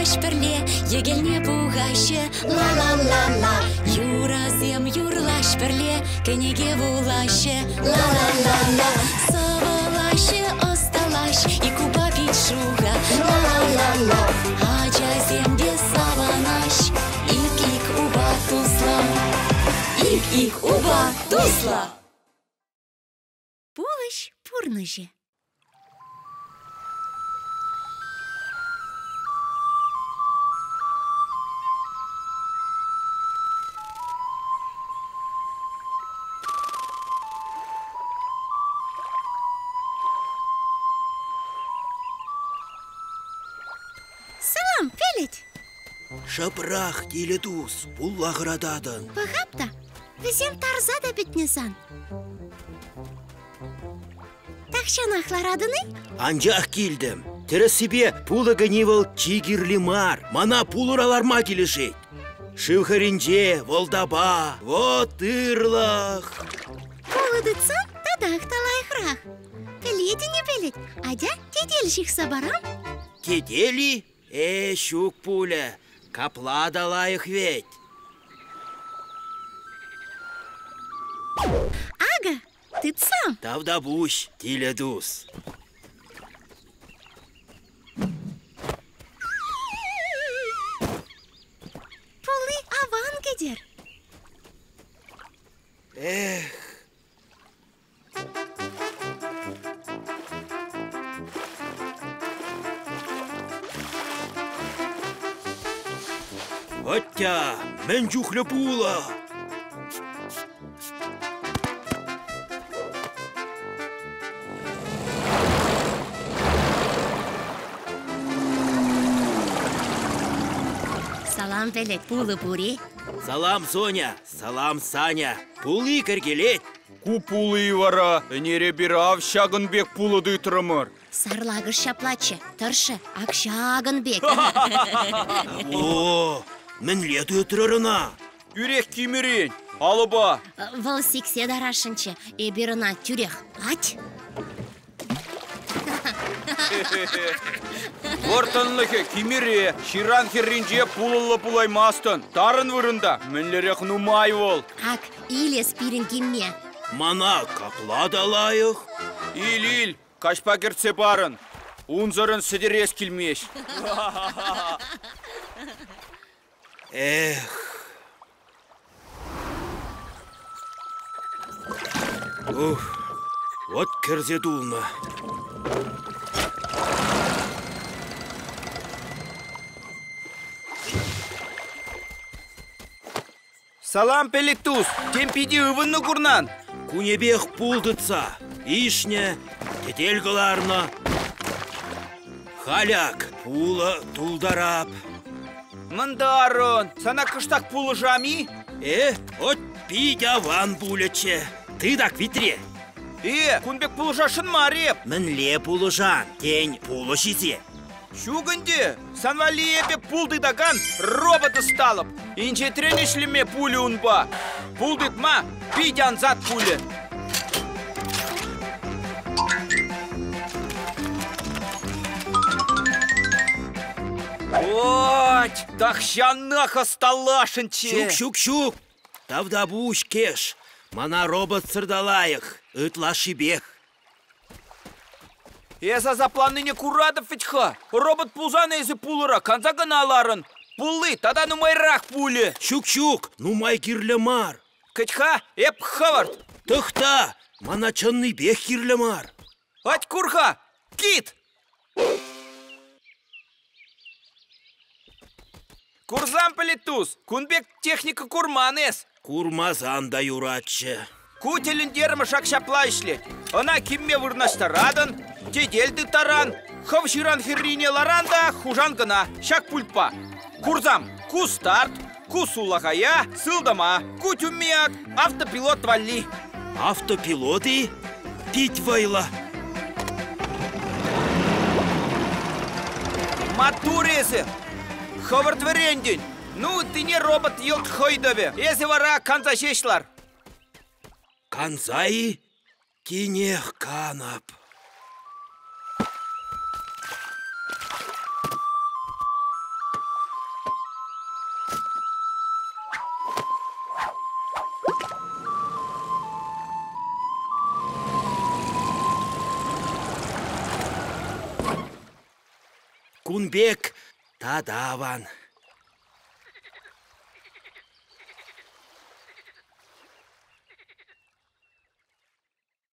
юрлаҫ пӗрле, йӗкелне пухаҫҫӗ. Ла-ла-ла-ла. Юрӑсем юрлаҫ пӗрле, кӗнеке вулаҫҫӗ. Ла-ла-ла-ла. Сӑвӑлаҫҫӗ, ӑсталаҫ, ик упа пит шухӑ. Ла-ла-ла-ла. Ачасем те савӑнаҫ, ик-ик упа туслӑ. Ик-ик упа туслӑ. Пулӑҫ пурнӑҫӗ. Салам, пӗлӗт! Шӑпрах, тилӗ тус, пулла хӑрататӑн. Пӑхап та, вӗсем тарса та пӗтнӗ сан. Тахҫанах ларатӑн-и? Анчах килтӗм. Тӗрӗссипе, пулӑ кӗни вӑл чи кирли мар. Мана пулӑра ларма килӗшет. Шыв хӗрринче вӑлтапа, вот ырлӑх. Пулӑ тытсан татах та лайӑхрах. Пӗлетӗн-и, пӗлет, атя тетел ҫыхса парам. Тетел-и? Э, ҫук пулӗ. Капла та лайӑх вӗт. Акӑ, тытсам. Тавтапуҫ, тилӗ тус. Пулли аван кӗтӗр. Эх. Аття, мӗн чухлӗ пулӑ! Салам, пӗлӗт, пулӑ пур-и? Салам, Соня! Салам, Саня! Пулли кӗркелет! Ку пулӑ-и вара? Ӗнер эпир ав ҫакӑн пек пулӑ тытрӑмӑр. Сарлакӑш ҫаплаччӗ, тӑршшӗ ак ҫакӑн пек. О, мӗнле тытрӑр ӑна? Тӳрех кимӗрен, алӑпа. Вӑл сиксе тарасшӑнччӗ, эпир ӑна тӳрех ать! Вӑрттӑнлӑхӗ кимӗре, ҫыран хӗрринче пулӑллӑ пулаймастӑн. Тарӑн вырӑнта мӗнлерех нумай вӑл. Ак, илес пирӗн кимме. Мана капла та лайӑх. Ил, ил, каҫпа кӗртсе парӑн. Унсӑрӑн сӗтӗрес килмест. Эх. Ух, вот кӗрсе тулнӑ. Салам, пӗлӗт тус! Тем питӗ ывӑннӑ курнан. Кунӗпех пул тытса, ишнӗ, тетел кӑларнӑ. Халь ак пулӑ тултарап. Мӑнтарӑн, сана кӑштах пулӑшам-и? Э, от пит аван пулӗччӗ. Тытак витре. Э, кун пек пулӑшасшӑн мар эп. Мӗнле пулӑшан? Тен, пулӑ ҫисе? Ҫук ӗнтӗ, сан валли эпӗ пул тытакан робот ӑсталӑп. Инҫетрен ӗҫлеме пулӗ унпа. Пул тытма пит ансат пулӗ. Вот, тахҫанах ӑсталашӑнччӗ. Ҫук, ҫук, ҫук. Тавтапуҫ, Кеш. Мана роботсӑр та лайӑх, ытлашшипех. Эс асапланнине куратӑп вӗт-ха. Робот пулсан эсӗ пулӑра канса кӑна ларӑн. Пулли тата нумайрах пулӗ. Ҫук-ҫук, нумай кирлӗ мар. Кӗт-ха, эп хӑвӑрт. Тӑхта, мана чӑннипех кирлӗ мар. Ать кур-ха, кит! Курсам, пӗлет тус, кун пек техника курман эс. Курмасан та юратчӗ. Ку тӗлӗнтермӗш ак ҫапла ӗҫлет. Ӑна кимме вырнаҫтаратӑн, тетел тыттаран, хӑв ҫыран хӗррине ларан та хушан кӑна ҫак пультпа. Курсам, ку старт, ку сулахая, сылтӑма, ку тӳмме ак автопилот валли. Автопилот-и? Пит вӑйлӑ. Маттур эсӗ! Хӑвӑрт вӗрентӗн. Ну, ыттине робот йӑлт хӑй тӑвӗ. Эсӗ вара канса ҫеҫ лар. Канса-и? Тинех канӑп. Кун пек тата аван.